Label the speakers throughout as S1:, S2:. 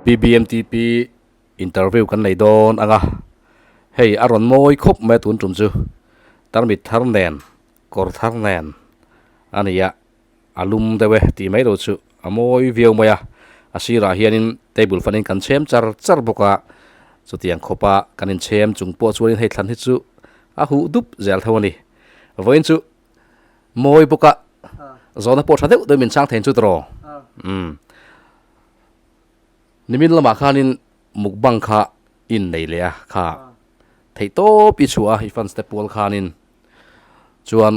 S1: PBMTP interview kan nei dawn ang a, hei a rawn mawi khawp mai a tun tum chu tarmit thar nen kawr thar nen a ni a, a lum deuh e tih mai lo chu a mawi viau mai a, a sirah hianin table fan in kan chhem char char bawk a, chutiang khawpa kan inchhem chung pawh chuanin hei thlan hi chu a huh dup zel tho a ni, vawiin chu mawi bawk a, zawhna pawh tha deuh deuh min chang thei chu tawh umm nimin lamah khanin mukbang kha in nei leh a kha theih tawp i chhuah a i fans te pual khanin chuan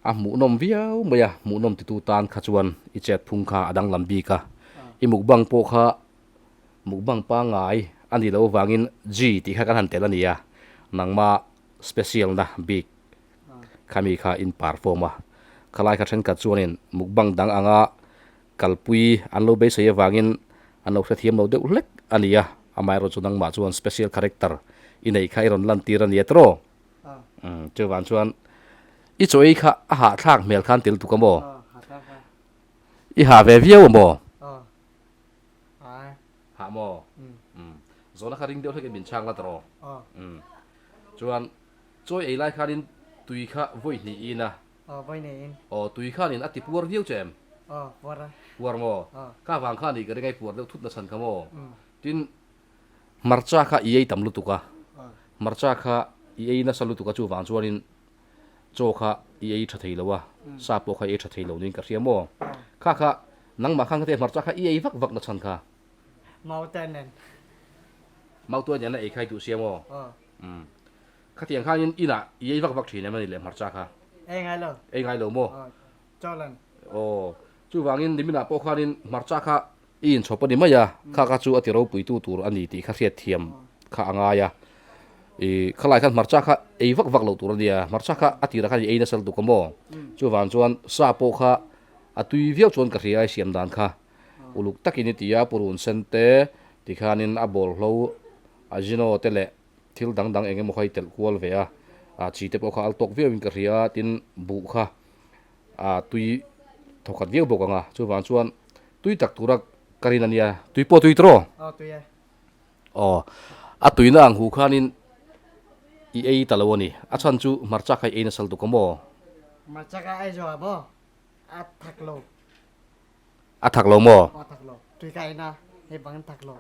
S1: a hmuhnawm viau mai a hmuhnawm titu tan kha chuan i chet phung kha a danglam bik a i mukbang pawh kha mukbang pangngai a nih loh avangin G tih kha kan han tel a ni a nangma special na bik khami kha in perform a khalai kha thenkhat chuanin mukbang dang anga kalpui an lo beisei avangin an lo hrethiam lo deuh hlek a ni a amaherawhchu chu nangmah chuan special character i neih kha i rawn lantir a ni a tawh umm chuvang chuan i chaw ei kha a hahthlak hmel khan tel tuk a maw i hah ve viau a maw hah maw umm zawhna kha ring deuh hlek in min chhang la tawh umm chuan chawi ei lai khanin tui kha vawi hnih in a.
S2: Aw vawi hnih in.
S1: Aw tui khanin a ti puar viau che em?
S2: Aw puar a.
S1: Puar maw? Ka vang khan i ka ring a i puar deuh thut na chhan kha maw? Tin hmarcha kha i ei tam lutuk a, hmarcha kha i ei nasa lutuk a chuvang chuanin chaw kha i ei tha thei lo a, sa pawh kha i ei tha thei lo niin ka hria maw? Kha kha nangmah khan kha te hmarcha kha i ei vak vak na chhan kha?
S2: Mautuai nen.
S1: Mautuai nen a ei kha i duh sia maw? Umm. Khatiang khanin inah i ei vak vak thin em a ni leh hmarcha kha?
S2: Ei ngai lo.
S1: Ei ngai lo maw?
S2: Aw, chaw lan.
S1: Aw, chuvangin niminah pawh khanin hmarcha kha i inchhawp a ni mai a, kha kha chu a ti ropuitu tur a ni tih kha hriatthiam kha a ngai a. I khalai khan hmarcha kha ei vak vak loh tur a nia, hmarcha kha a tirah khan i ei nasa lutuk a maw? Chuvang chuan sa pawh kha a tui viau chuan ka hria i siam dan kha. Uluk takin i ti a, purun sen te tikhanin a bawlhlo ajino te leh thil dang dang eng emaw kha i telh kual ve a, ah chi te pawh kha al tawk viau in ka hria a, tin buh kha ah tui thawkhat viau bawk ang a, chuvang chuan tui tak tura ka rin a nia, tui pawh tui tawh?
S2: Aw tui e.
S1: Aw, a tuina ang hu khanin i ei ta lo a ni, a chhan chu hmarcha kha i ei nasal tuk a maw?
S2: Hmarcha kha ei zawh ah maw? A thak lo.
S1: A thak lo maw?
S2: Aw thak lo, tui ka ei na, hei bang thak lo.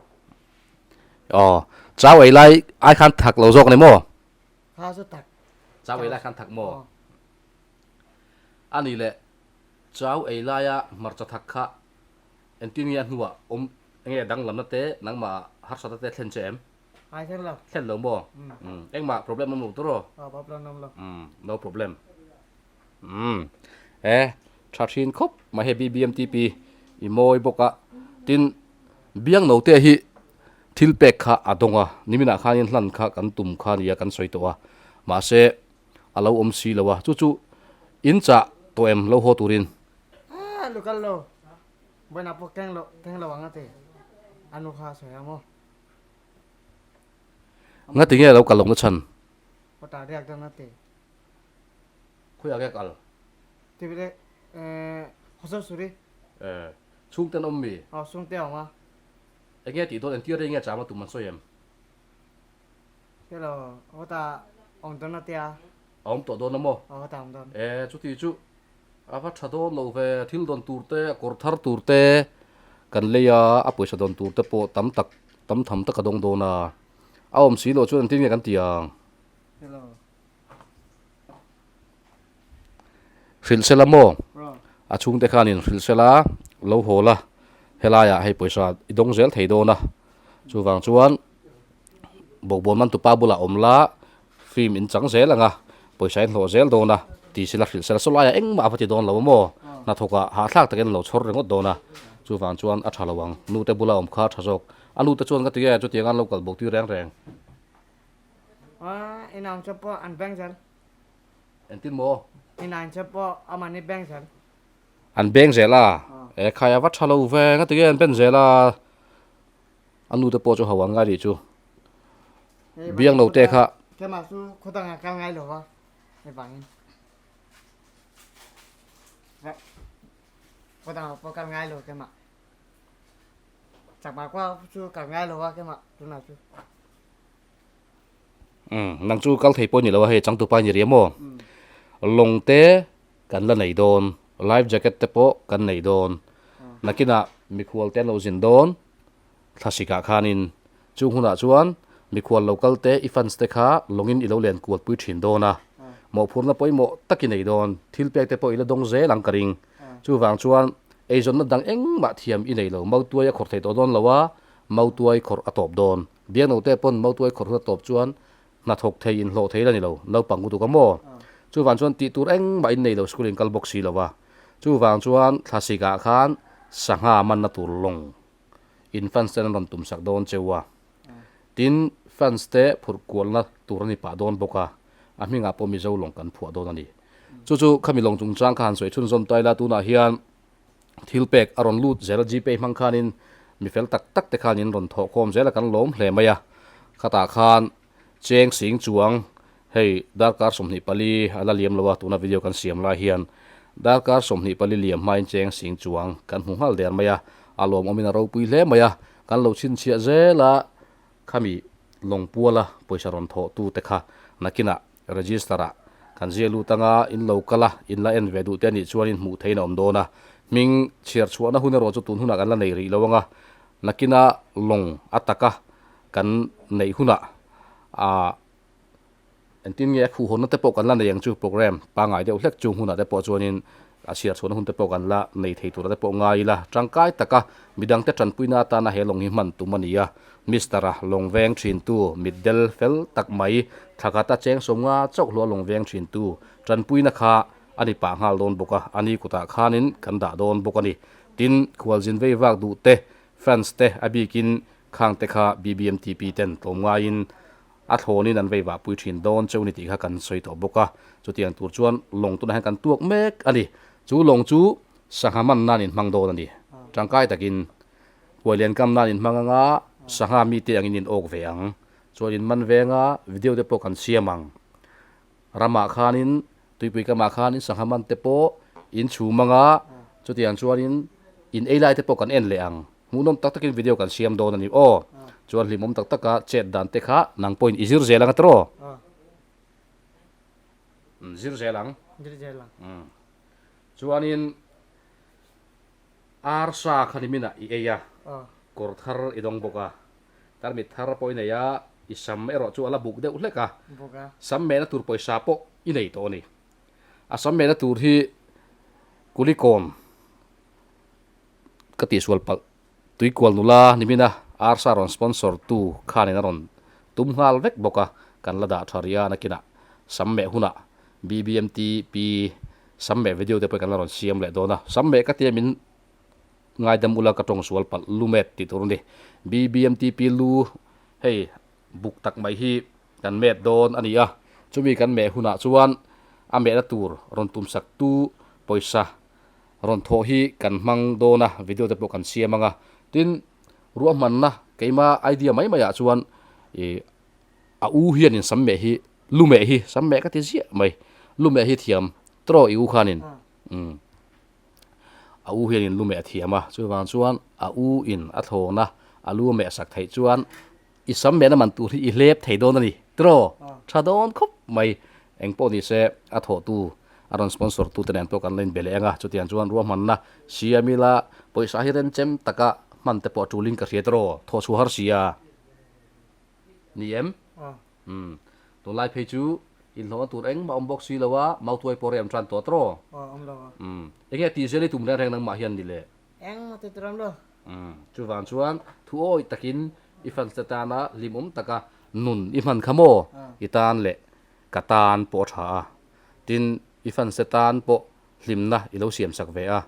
S1: Aw, chau ei lai ai khan thak lo zawk a ni maw?
S2: Kha chu thak.
S1: Chau ei lai khan thak maw? A nih leh, chau ei laia hmarcha thak kha engtin nge a hnuah awm enge danglamna te nangmah harsatna te thlen che em?
S2: Ai thlen lo.
S1: Thlen lo maw? Engmah problem awm lo tur aw?
S2: Aw, problem awm lo.
S1: No problem. Umm e tha thin khawp mai hei BBMTP i mawi bawk a tin biang note hi thil pek kha a dawng a niminah khanin hlan kha kan tum kha nia kan sawi tawh a mahse a lo awm si lo a chu chu in chah tawh em lo haw turin.
S2: Ah local lo vawiinah pawh keng lo keng lo ang a ti a nu kha a sawi ang aw.
S1: Ngati nge lo kal lohna chhan?
S2: Aw tah riak dawn a ti.
S1: Khawiah nge kal?
S2: Tivile eh Hosau Suri.
S1: Eh chhungte an awm mi?
S2: Aw chhungte a awm a.
S1: Enge tih dawn entir rei nge cham a tum an sawi em?
S2: Hre lo, hawtah awm dawn a tia.
S1: A awm tawh dawn a maw?
S2: Aw hawtah awm dawn.
S1: Eh chuti chu a va tha dawn lo ve, thil dawn tur te, a kawr thar tur te kan lei a, a pawisa dawn tur te pawh tam tak tam tham tak a dawng dawn a. A awm si loh chuan engtin nge kan ti ang?
S2: Hre lo.
S1: Hrilh sela maw? A chhungte khanin hrilh sela lo haw la, helaiah hei pawisa i dawng zel thei dawn a, chuvang chuan bawkbawn man tupa bulah awm la, film in chang zel ang a, pawisa in hlawh zel dawn a, ti sela hrilh sela saw laiah engmah a va ti dawn lo maw? Hnathawkah hahthlak takin lo chhawr ringawt dawn a, chuvang chuan a tha lo ang, nute bula awm kha a tha zawk, a nute chuan ka ti e, chutiang an lo kal bawk tir reng reng.
S2: A inang che pawh an beng zel.
S1: Engtin maw?
S2: Inang che pawh a mahni beng zel.
S1: An beng zel a? E khai a va tha lo ve, nga tinge an ben zel a? A nu te pawh chu ho an ngai rih chu. Biang lo te kha.
S2: Keimah chu khaw dangah kal ngai lo va, hei vangin. Khaw dangah pawh kal ngai lo keimah. Chakma khua chu kal ngai lo a keimah tunah chu.
S1: Umm nang chu kal thei pawh ni lo a hei changtupa i ni ri a maw? Lawng te kan la nei dawn, life jacket te pawh kan nei dawn, nakinah mikhual te an lo zin dawn thlasikah khanin chung hunah chuan mikhual lo kal te i fans te kha lawngin i lo len kual pui thin dawn a, mawhphurhna pawimawh tak i nei dawn, thil pek te pawh i la dawng zel ang ka ring. Chuvang chuan eizawnna dang engmah thiam i nei lo, mautuai a khawrh thei tawh dawn lo a, mautuai khawrh a tawp dawn. Biaknote pawn mautuai khawrh hun a tawp chuan hnathawk thei inhlawh thei la ni lo, naupang u tuk a maw? Chuvang chuan tih tur engmah in nei lo school in kal bawk si lo va. Chuvang chuan thlasikah khan sangha manna tur lawng in fans ten an rawn tum sak dawn cheu a. Tin, fans te phurh kualna tur a ni pah dawn bawk a, a hmingah pawh Mizo lawng kan phuah dawn a ni. Chu chu khami lawng chungchang kha han sawi chhunzawm ta ila tunah hian Thil pek a rawn lut zel a, Gpay hmang khanin mi fel tak tak te khan in rawn thawh khawm zel a kan lawm hle mai a. Khatah khan cheng sing chuang hei darkar 24 a la liam lo a tuna video kan siam lai hian darkar 24 liam hmain cheng sing chuang kan hmu nghal der mai a, a lawmawmin a ropui hle mai a, kan lo chhinchhiah zel a khami lawngpuala pawisa rawn thawh tu te kha nakinah Register ah kan zia lut anga in lo kal a, in la en ve duh te anih chuan in hmuh theihin a awm dawn a. Hming chhiar chhuahna hun erawh chu tun hunah kan la nei rih lo anga, nakina lawng a taka kan neih hunah ah engtin nge a khuhhawnna te pawh kan la nei ang chu program pangngai deuh hlek chung hunah te pawh chuanin a chhiar chhuahna hun te pawh kan la nei thei tura te pawh ngai ila tangkai taka midangte tanpuina atana he lawng hi hman tum a ni a. Mister-a lawng veng thintu mitdel fel tak mai thlakhata cheng sawmnga chauh hlua lawng veng thintu tanpuina kha a ni pah nghal dawn bawk a, a ni kutah khanin kan dah dawn bawk a ni. Tin, khualzin vei vak duh te, fans te a bikin khang te kha BBMTP ten tlawmngaiin A thlawnin an vei vahpui thin dawn cheu ni tih kha kan sawi tawh bawk a, chutiang tur chuan lawng tunah hian kan tuak mek a ni. Chu lawng chu sangha man nan inhmang dawn a ni. Tangkai takin huailian kam nan inhmang anga sangha mite angin in awk ve ang. Chuan in man venga video te pawh kan siam ang. Ramah khanin tuipui kamah khanin sangha man te pawh in chhum anga chutiang chuanin in ei lai te pawh kan en leh ang. Hmuhnawm tak takin video kan siam dawn a ni aw. Chuan hlimawm tak taka chet dan te kha nang pawhin i zir zel ang a tiraw? Umm zir zel ang.
S2: Zir zel ang.
S1: Umm chuanin arsa kha niminah i ei a, kawr thar i dawng bawk a, tarmit thar pawh i nei a, i sam erawh chu a la buk deuh hlek a, sam mehna tur pawisa pawh i nei tawh a ni. A sam mehna tur hi Kulikawn. Ka tihsual palh Tuikual nula nimina Arsa rawn sponsor tu khanin a rawn tum nghal vek bawk a, kan la dah tha rih a nakinah sam meh hunah BBMTP sam meh video te pawh kan la rawn siam leh dawn a, sam meh ka tia min ngaidam ula ka tawng sual palh lu met tih tur a ni. BBMTP lu hei buk tak mai hi kan met dawn a ni a, chumi kan meh hunah chuan a mehna tur rawn tum sak tu pawisa Rawn thawh hi kan hmang dawn a, video te pawh kan siam ang a. Tin, ruahmanna keima idea mai maiah chuan ih a u hianin sam meh hi, lu meh hi, sam meh ka ti ziah mai, lu meh hi thiam tawh i u khanin umm a u hianin lu meh a thiam a, chuvang chuan a u in a thlawna a lu a meh sak theih chuan I sam mehna man tur hi i hlep thei dawn a ni tiraw? Tha dawn khawp mai. Eng pawh ni se a thawhtu a rawn sponsor tu te nen pawh kan la inbe leh ang a, chutiang chuan ruahmanna siam ila pawisa hi remchem taka hman te pawh a tulin ka hria tiraw? Thawh chhuah har sia ni em? Umm tunlai phei chu inhlawhna tur engmah awm bawk si lo a, mautuai pawh rem tan tawh tiraw? Umm enge tih zel i tum reng reng nangmah hian ni le?
S2: Engmah ti tur awm lo.
S1: Umm chuvang chuan thu awi takin I fans te tana hlimawm taka nun i hman kha maw? I tan leh ka tan pawh a tha a. Tin, i fans te tan pawh hlimna i lo siam sak ve a.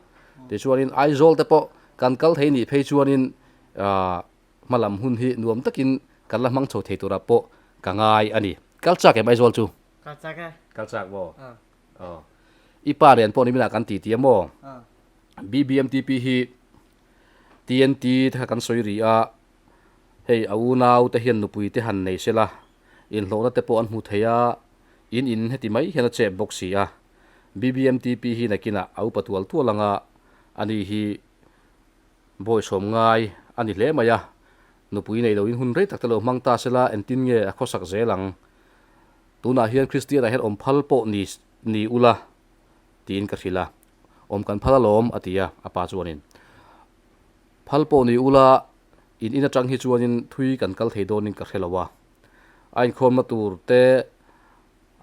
S1: Tichuanin Aizawl te pawh kan kal thei nih phei chuanin hmalam hun hi nuam takin kan la hmang chho thei turah pawh ka ngai a ni. Kal chak em Aizawl chu?
S2: Kal chak e.
S1: Kal chak maw? Aw. I pa nen pawh niminah kan titi a maw? BBMTP hi TNT te kha kan sawi rih a, hei a unau te hian nupui te han nei sela, inhlawhna te pawh an hmu thei a, in in heti mai hian a chep bawk si a. BBMTP hi nakinah a upa tual tual anga ani hi bawi sawm ngai a ni hle mai a, nupui nei loin hun rei tak te lo hmang ta sela entin nge a khawsak zel ang? Tunah hian Kristianah hian awm phal pawh ni ni ula tiin ka hrilh a, awm kan phal alawm a ti a, a pa chuanin phal pawh ni ula in in atang hi chuanin thui kan kal thei dawnin ka hre lo a, a inkhawmna tur te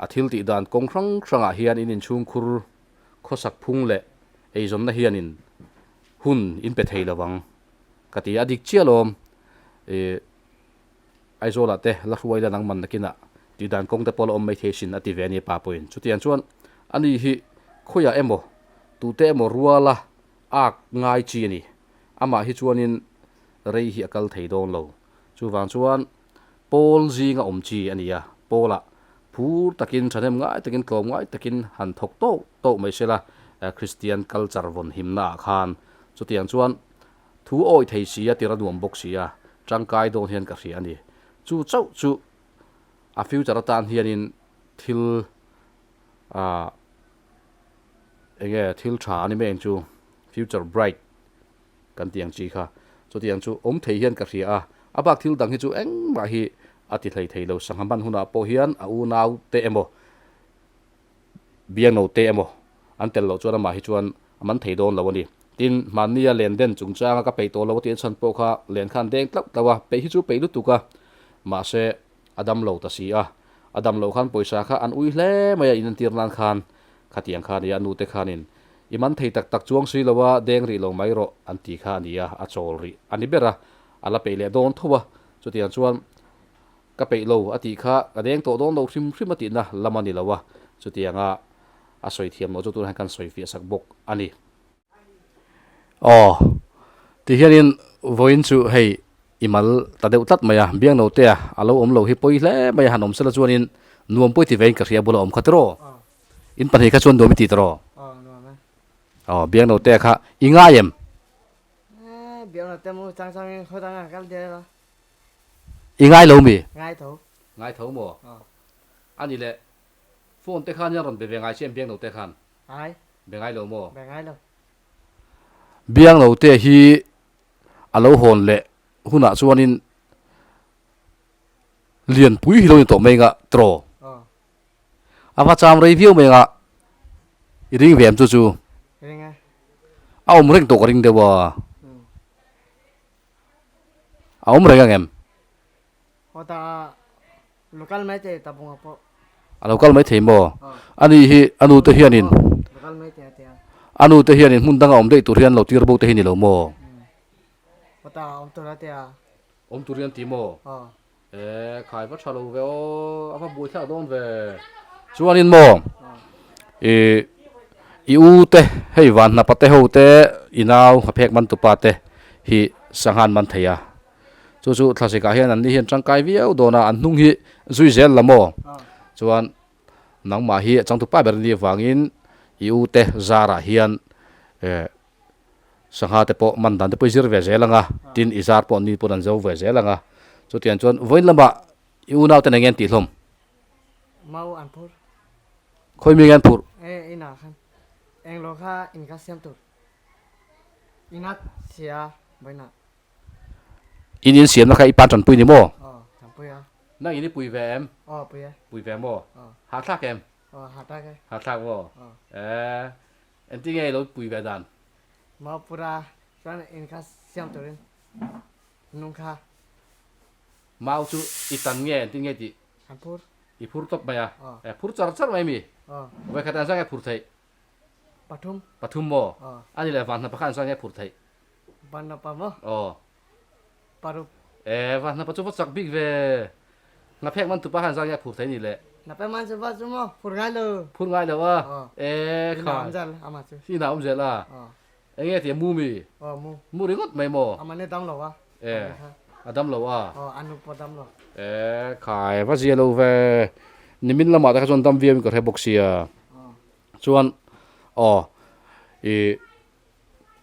S1: a thil tih dan kawng hrang hrangah hian in inchhungkhur khawsak phung leh eizawnna hianin hun in pe thei lo ang ka ti a, dik chiah alawm ih Aizawlah te la hruai la nangman nakinah tih dan kawng te pawh la awm mai thei sin a ti ve a ni pa pawhin. Chutiang chuan ani hi khawiah emaw tute emaw ruala ak ngai chi a ni. Amah hi chuanin rei hi a kal thei dawn lo. Chuvang chuan pawl zinga awm chi a ni a, pawlah phur takin thahnem ngai takin tlawm ngai takin han thawk tawk tawk mai sela Kristian culture vawn himna ah khan. Chutiang chuan Thu awi thei si a, tir a nuam bawk si a, tangkai dawn hian ka hria a ni. Chu chauh chu a future atan hianin thil ah eng nge thil tha a ni mai ang chu, future bright kan tih ang chi kha. Chutiang chu awm thei hian ka hria a, a bak thil dang hi chu engmah hi a ti hlei thei lo. Sangha hman hunah pawh hian a unau te emaw Biangno te emaw an tel loh chuan amah hi chuan a man thei dawn lo a ni. Tin, hmannia len den chungchanga ka peih tawh lo a tih chhan pawh kha len khan deng tlauh tlauh a, peih hi chu peih lutuk a, mahse a dam lo ta si a. A dam loh khan pawisa kha an ui hle mai a, in entir nan khan khatiang kha a ni a, a nute khanin i man thei tak tak chuang si lo a, deng rih lo mai rawh an ti kha a ni a, a chawl rih a ni ber a, a la peih leh dawn tho a, chutiang chuan Ka peih lo a tih kha ka deng tawh dawn lo hrim hrim a tihna lam a ni lo a, chutianga a sawi thiam loh chu tunah hian kan sawi fiah sak bawk a ni. Aw, ti hianin vawiin chu hei i mal ta deuh tlat mai a, Biangnotea a lo awm lo hi pawi hle mai a, han awm sela chuanin nuam pawi ti vein ka hria bula awm kha tiraw? In pahnih kha chuan nuam i ti tiraw? Aw, Biangnotea kha i ngai em?
S2: Biangnotea mu chang changin khaw dangah kal der a.
S1: I ngai lo mi?
S2: Ngai tho.
S1: Ngai tho maw? Aw. A ni le, phone te khan hian rawn be ve ngai che em Biangno te khan?
S2: Ngai.
S1: Be ngai lo maw?
S2: Be ngai lo.
S1: Biangno te hi a lo hawn leh hunah chuanin Lianpui hi lo ni tawh mai nga tiraw?
S2: Aw.
S1: A va cham rei viau mai nga i ring ve em chu chu?
S2: Ring e.
S1: A awm reng tawh ka ring deuh a. A awm reng ang em?
S2: Aw ta lo kal mai thei ta bunga pawh.
S1: A lo kal mai thei maw? Ani hi a nu te hianin
S2: Lo kal mai thei a tia.
S1: A nu te hianin hmun danga awm daih tur hian lo tir bo te hi ni lo maw?
S2: Aw ta awm tur a tia.
S1: Awm tur hian ti maw?
S2: Aw.
S1: E khai va tha lo ve aw, a va buai thlak dawn ve. Chuanin maw i i u te hei van hnapa te ho te i nau hnaphek man tupa te hi sanghan man thei a. Chu chu thlasik ah hian an ni hian tangkai viau dawn a, an hnung hi zui zel la maw. Chuan nangmah hi a changtupa ber ni avangin i u te zarah hian eh Sangha te pawh man dan te pawh i zir ve zel ang a, tin i zar pawh ni pawn an zo ve zel ang a. Chutiang chuan vawiin lamah i unau ten eng nge an tih hlawm?
S2: Mau an phur.
S1: Khawi mi nge an phurh?
S2: E inah khan englo kha in kha siam tur. Inah sia vawiinah.
S1: In in siamna kha i pan tanpui ni maw?
S2: Aw, tanpui a.
S1: Nang in i pui ve em?
S2: Aw, pui e.
S1: Pui ve maw?
S2: Aw.
S1: Hahthlak em?
S2: Aw, hahthlak e.
S1: Hahthlak maw?
S2: Aw.
S1: E. Engtin nge i lo pui ve dan?
S2: Maupura chuan in kha siam turin nung kha.
S1: Mau chu i tan nge engtin nge tih?
S2: An phur.
S1: I phur tawp mai a?
S2: Aw.
S1: E phur char char mai mi?
S2: Aw.
S1: Vawikhat an zang nge phur theih?
S2: Pathum.
S1: Pathum maw?
S2: Aw.
S1: Ani leh vanhnapa kha an zang nge phur theih?
S2: Vanhnapa maw?
S1: Aw.
S2: Paruk.
S1: E vanhnapa chu va chak bik ve. Ngaphek man tupa khan zang nge phur thei ni le.
S2: Ngaphek man tupa chu maw phur ngai lo.
S1: Phur ngai lo a. E kha.
S2: Ina awm zel ama chu.
S1: Ina awm zel a. Eng nge tia mu mi?
S2: Aw mu.
S1: Mu ringawt mai maw?
S2: Ama ne dam lo a.
S1: E a dam lo a.
S2: Aw a nu pawh dam lo.
S1: E khai va zia lo ve. Nimin lamah te kha chuan dam viau in ka hre bawk sia. Chuan aw i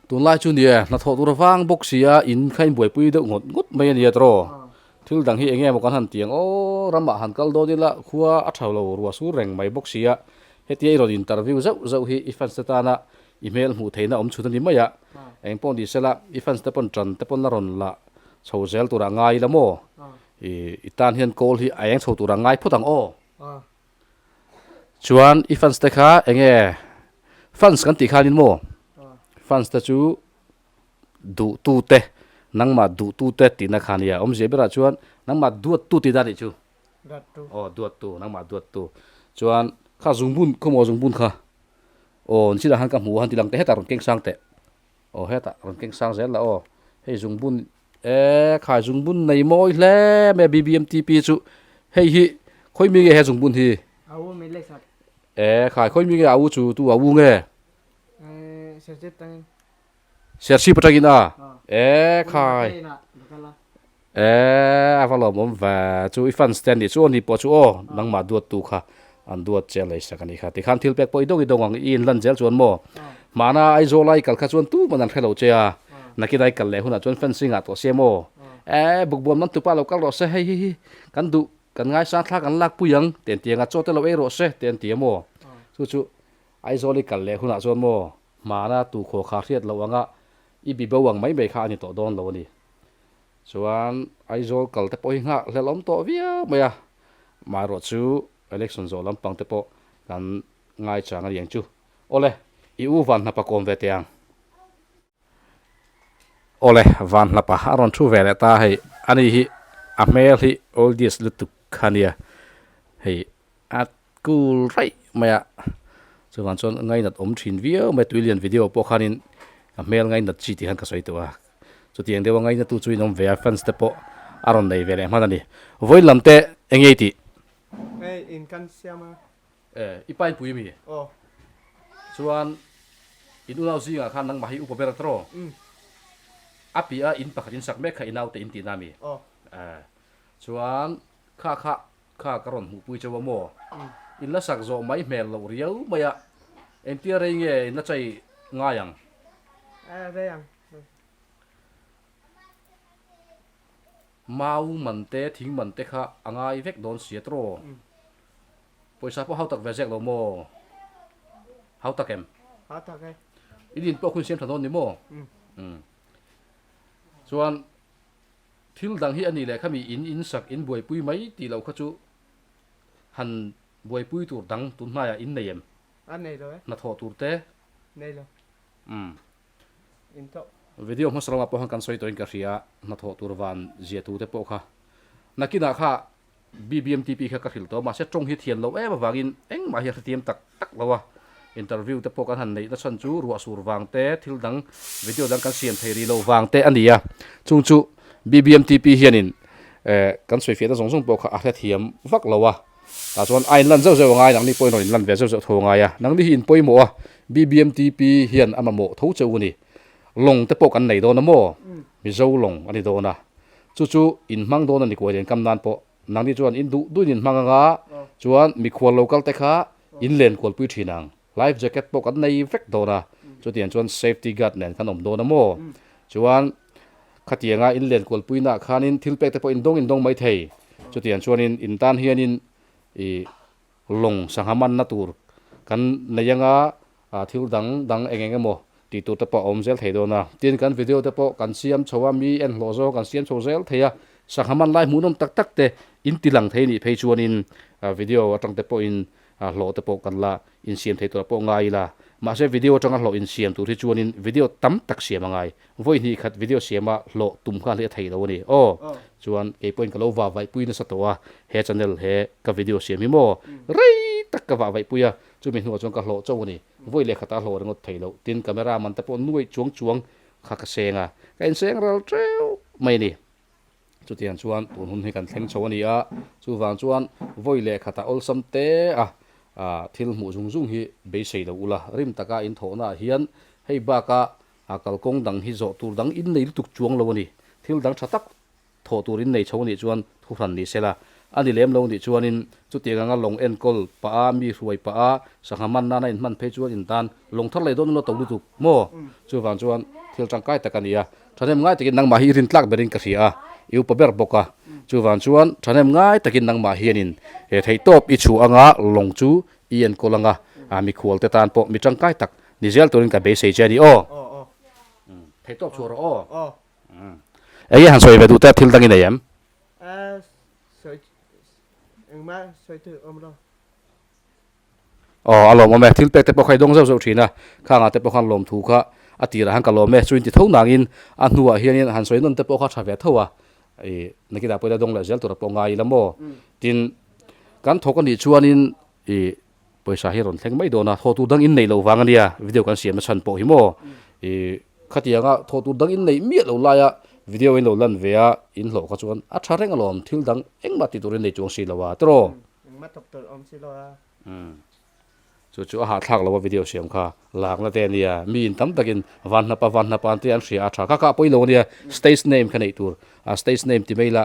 S1: Tunlai chu nia hnathawh tur avang bawk si a, in kha in buaipui deuh ngawt ngawt mai a nia tawh. Thil dang hi eng nge maw kan han ti ang aw, ramah han kal dawn ila khua a tha lo rua sur reng mai bawk si a, hetia i rawn interview zauh zauh hi i fans te tana i hmel hmuh theihna awm chhun a ni mai a. Eng pawh ni sela i fans te pawn tan te pawn la rawn la chho zel turah ngai ila maw? I tan hian kawl hi a eng chho turah ngai phawt ang aw. Chuan i fans te kha eng nge fans kan tih khanin maw? Fans te chu duhtu te nangmah duhtu te tihna kha nia awmzia berah chuan nangmah duattu tih dan nih chu. Aw duattu nangmah duattu chuan kha zungbun khawmaw zungbun kha aw nichhinah khan ka hmu a han ti lang teh hetah rawn keng sang teh aw hetah rawn keng sang zel la aw hei zungbun e khai zungbun nei mawi hle mai a B_B_M_T_P chu hei hi khawi mi nge he zungbun hi e khai khawi mi nge a u chu tu a u nge. Serchhip atangin a? E khai. E a va lawmawm ve chu i fans te anih chu aw ni pawh chu aw nangmah duat tu kha an duat che a leisak anih kha tikhan thil pek pawh i dawng i dawng ang i inlan zel chuan maw hmana Aizawl a i kal kha chuan tuman an hre lo che a nakin a i kal leh hunah chuan fencing ah tawh sia maw e bukbuan man tupa lo kal rawh se hei hi hi kan duh kan ngaisang thla kan lak pui ang te an ti ang a chaw te lo ei rawh se te an ti a maw chu chu Aizawl i kal leh hunah chuan maw Hmana tu khaw kha hriat loh anga i bi bo ang mai mai kha a ni tawh dawn lo a ni. Chuan Aizawl kal te pawh hi nghah hlelh awm tawh viau mai a, amaherawh chu election zawh lampang te pawh kan ngaichang a ni ang chu. Awle, i u Vanhnapa kawm ve teh ang. Awle, Vanhnapa a rawn thu ve leh ta hei, ani hi a hmel hi oldies lutuk kha nia hei. A cool raih mai a, chuvang chuan ngainat awm thin viau mai tuilian video pawh khanin ka hmel ngainat chi tih khan ka sawi tawh a, chutiang deuha ngainatu chu in awm ve a fans te pawh a rawn nei ve leh hman a ni. Vawiin lam te eng nge i tih?
S2: Hei in kan siam a.
S1: E, i pa in pui mi?
S2: Aw.
S1: Chuan in unau zingah khan nangmah hi upa ber a tawh?
S2: Umm.
S1: A piah a in pakhat in sak mek kha i naute in tihna mi?
S2: Aw.
S1: E, chuan kha kha Kha ka rawn hmuhpui chauh a maw? In la sak zawh mai hmel loh riau mai a, engtia rei nge in la chai ngai ang?
S2: Rei ang.
S1: Mau man te, thing man te kha a ngai vek dawn sia tawh. Pawisa pawh hau tak ve zek lo maw? Hau tak em?
S2: Hau tak e.
S1: In in pawh khu in siam tha dawn ni maw? Chuan. Thil dang hi a ni leh khami in in sak in buaipui mai tih loh kha chu han buaipui tur dang tun hnaiah in nei em?
S2: A nei lo e.
S1: Hnathawh tur te?
S2: Nei lo.
S1: Umm.
S2: In thawh.
S1: Video hmasa lamah pawh khan kan sawi tawhin ka hria, hnathawh tur van ziatu te pawh kha. Nakinah kha BBMTP kha ka hrilh tawh a, mahse tawng hi thian loh em avangin engmah hi a hrethiam tak tak lo a, interview te pawh kan han neih na chhan chu ruah sur vang te, thil dang video dang kan siam thei rih loh vang te a ni a, chung chu BBMTP hianin eh kan sawifiahna zawng zawng pawh kha a hrethiam vak lo a, tah chuan a inlan zeuh zeuh a ngai, nangni pawhin rawn inlan ve zeuh zeuh tho a ngai a, nangni hi in pawimawh a, BBMTP hian a mamawh tho cheu a ni, lawng te pawh kan nei dawn a maw? Mizo lawng a ni dawn a. Chu chu in hmang dawn a ni kuai len kam nan pawh. Nangni chuan in duh duhin in hmang anga chuan mikhual lo kal te kha in len kualpui thin ang. Life jacket pawh kan nei vek dawn a. Chutiang chuan safety guard nen kan awm dawn a maw? Chuan khatianga in len kualpuinaah khanin thil pek te pawh in dawng in dawng mai thei. Chutiang chuanin in tan hianin ih lawng sangha manna tur kan nei anga thil dang dang eng eng emaw tih tur te pawh a awm zel thei dawn a. Tin, kan video te pawh kan siam chho a, mi en hlawh zawng kan siam chho zel thei a, sangha man lai hmuhnawm tak tak te in ti lang thei nih phei chuanin video atang te pawhin hlawh te pawh kan la insiam thei tur pawh ngai ila. Mahse video atanga hlawh insiam tur hi chuanin video tam tak siam a ngai. Vawi hnih khat video siama hlawh tum nghal hi a thei lo a ni. Aw, chuan kei pawhin ka lo vah vaihpui nasa tawh a, he channel he ka video siam hi maw rei tak ka vah vaihpui a, chumi hnuah chuan ka hlawh chauh a ni. Vawi leh khatah hlawh ringawt thei loh. Tin, camera man te pawh nuai chuang chuang kha ka seng a, ka inseng ral teuh mai a ni. Chutiang chuan tun hun hi kan thleng chho a ni a, chuvang chuan vawi leh khatah awlsam te a thil hmuh zung zung hi beisei lo ula, rim taka in thawhnaah hian hei baka A kalkawng dang hi zawh tur dang in nei lutuk chuang lo a ni. Thil dang tha tak thawh tur in nei chho a nih chuan thu hran ni sela. A ni lem lo nih chuanin chutiang anga lawng enkawl pah a, mi hruai pah a, sangha man nana in hman phei chuan in tan lawng thar leh dawn ula to lutuk maw? Chuvang chuan thil tangkai tak a ni a. Thahnem ngai takin nangmah hi i rin tlak berin ka hria a, i upa ber bawk a. Chuvang chuan thahnem ngai takin nangmah hianin he theihtawp i chhuah anga lawng chu i enkawl anga mikhual te tan pawh mi tangkai tak Ni zel turin ka beisei che a ni aw.
S2: Aw aw.
S1: Theihtawp chhuah rawh aw. Aw. Enge han sawi ve duh te thil dang i nei em?
S2: Sawi engmah sawi tur awm lo.
S1: Aw a lawmawm e, thil pek te pawh kha i dawng zauh zauh thin a, khangah te pawh khan lawmthu kha a tirah khan ka lawm e, chu inti tho nangin a hnuah hianin han sawi nawn te pawh kha tha ve tho a, ih nakinah pawh ila dawng leh zel tur a pawh ngai ila maw? Tin, kan thawk a nih chuanin ih pawisa hi a rawn thleng mai dawn a, thawh tur dang in neih loh vang a nia video kan siam na chhan pawh hi maw? Ih khatianga thawh tur dang in neih miah loh laia video in lo lan ve a in hlawh kha chuan a tha reng alawm, thil dang engmah tih tur in nei chuang si lo a tiraw?
S2: Engmah thawk tur awm si lo a.
S1: Umm. Chu chu a hahthlak lo a video siam kha lakna te ania mi in tam takin van hnapa van hnapa an tia an hria a tha kha kha a pawi lo ania stage name kha neih tur a stage name ti mai la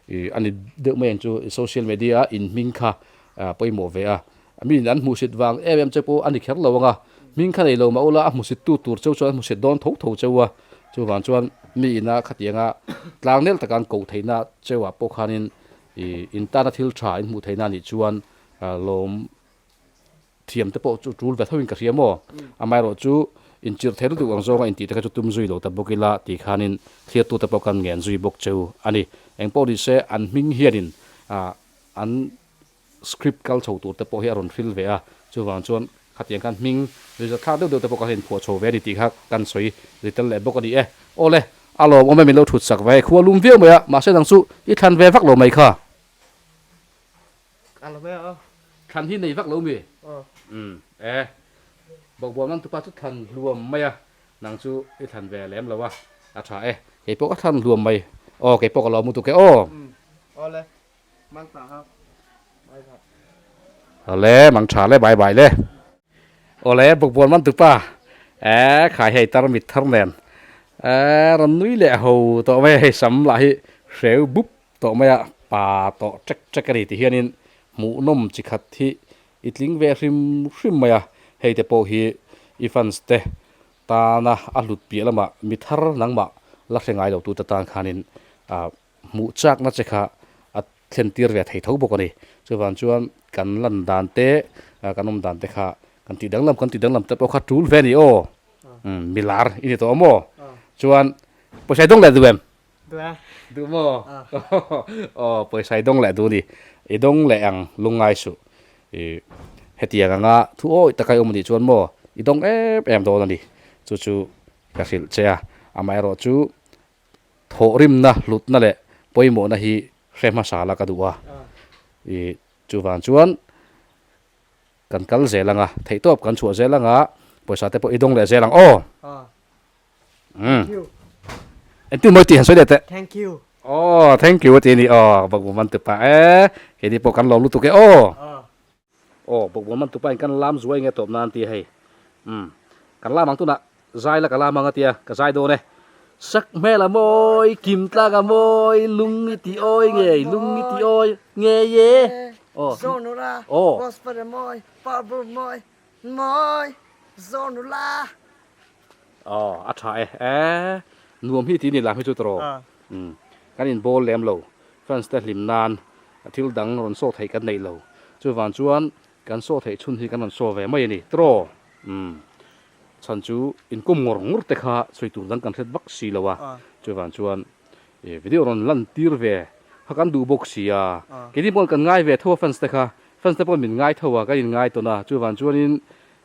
S1: ih ani deuh mai ang chu social media a in hming kha a pawimawh ve a mi in an hmuhsit vang em em che pawh ani kher lo anga hming kha nei lo mah ula a hmuhsit tu tur cheu chuan a hmuhsit dawn tho tho cheu a chuvang chuan mi ina khatianga tlangnel taka an koh theihna cheuah pawh khanin Ih, in tana thil tha in hmuh theihna anih chuan lawm thiam te pawh chu tul ve tho in ka hria maw? Amaherawh chu inchirh thei lutuk ang zawnga intih te kha chu tum zui lo ta bawk ila tih khanin thliartu te pawh kan ngen zui bawk cheu a ni. Engpawh ni se an hming hianin an script kal chho tur te pawh hi a rawn hril ve a, chuvang chuan khatiang khan hming rizat thlak deuh deuh te pawh kha inphuah chho ve a ni tih kha kan sawi ri tel leh bawk a ni e. Aw le, a lawmawm e min lo thut sak ve, khua lum viau mai a, mahse dang chu i thlan ve vak lo mai kha.
S2: A lawm e aw.
S1: Thlan hi nei vak lo mi?
S2: Aw.
S1: Umm e, bawkbawn man tupa chu thlan hluam mai a, nang chu i thlan ve lem lo a, a tha e, keipawh ka thlan hluam mai, aw keipawh ka lawm lutuk e aw.
S2: Umm aw le. Mang tha ha. Bye bye.
S1: Awle mang tha le bye bye le. Awle bawkbawn man tupa eh khai hei tar mit thar nen eh rawn nui leh ho tawh mai a hei sam lah hi hreu bup tawh mai a pa tawh ṭek ṭek a ni ti hianin hmuhnawm chi khat hi i tling ve hrim hrim mai a hei te pawh hi i fans te tana a hlut piah lamah mi thar nangmah la hre ngai lo tute tan khanin ah hmuh chakna che kha a thlen tir ve thei tho bawk a ni. Chuvang chuan kan lan dan te, kan awm dan te kha kan tih danglam kan tih danglam te pawh kha tul ve a ni aw. Umm milar i ni tawh maw? Chuan pawisa i dawng leh duh em?
S2: Duh e.
S1: Duh maw? Aw pawisa i dawng leh duh a ni. I dawng leh ang lungngai suh. I hetiang anga thu awih taka i awm a nih chuan maw i dawng em em dawn a ni. Chu chu ka hrilh che a, amaherawhchu Thawhrimna, hlutna leh pawimawhna hi hre hmasa la ka duh a, i chuvang chuan kan kal zel ang a, theihtawp kan chhuah zel ang a, pawisa te pawh i dawng leh zel ang aw.
S2: Thank you.
S1: Engtin mawi tih han sawi leh teh.
S2: Thank you.
S1: Aw, thank you a ti a ni aw, Bawkbawn man tupa e, keini pawh kan lawm lutuk e aw. Aw, bawkbawn man tupa in kan lam zuai nge tawp nan tia hei. Umm, kan lam ang tunah zai la ka lam ang a tia, ka zai dawn e. Sak hmel a mawi, kim tlang a mawi, lung i ti awi ngei, lung i ti awi ngei e.
S2: Aw. Zonula,
S1: Aw.
S2: Gospel a mawi, Bible mawi, mawi, Zonula.
S1: Aw, a tha e. E, nuam hi ti ni lam hi chu tawh. Umm, kan inbawl lem lo. Fans te hlim nan thil dang rawn saw theih kan neih lo. Chuvang chuan kan saw theih chhun hi kan rawn saw ve mai a ni. Tawh. Umm, chhan chu inkum ngawr ngawr te kha sawi tur dang kan hret vak si lo a. Chuvang chuan video rawn lan tir ve kha kan duh bawk si a. Keini pawh kan ngai ve tho a fans te kha. Fans te pawh min ngai tho a, kan inngai tawn a. Chuvang chuanin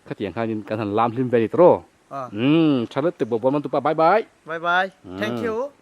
S1: Khatiang khanin kan han lam hlim ve a ni tawh.
S2: Aw.
S1: Umm, tha lutuk bawk bawk man tupa bye bye.
S2: Bye bye. Thank you.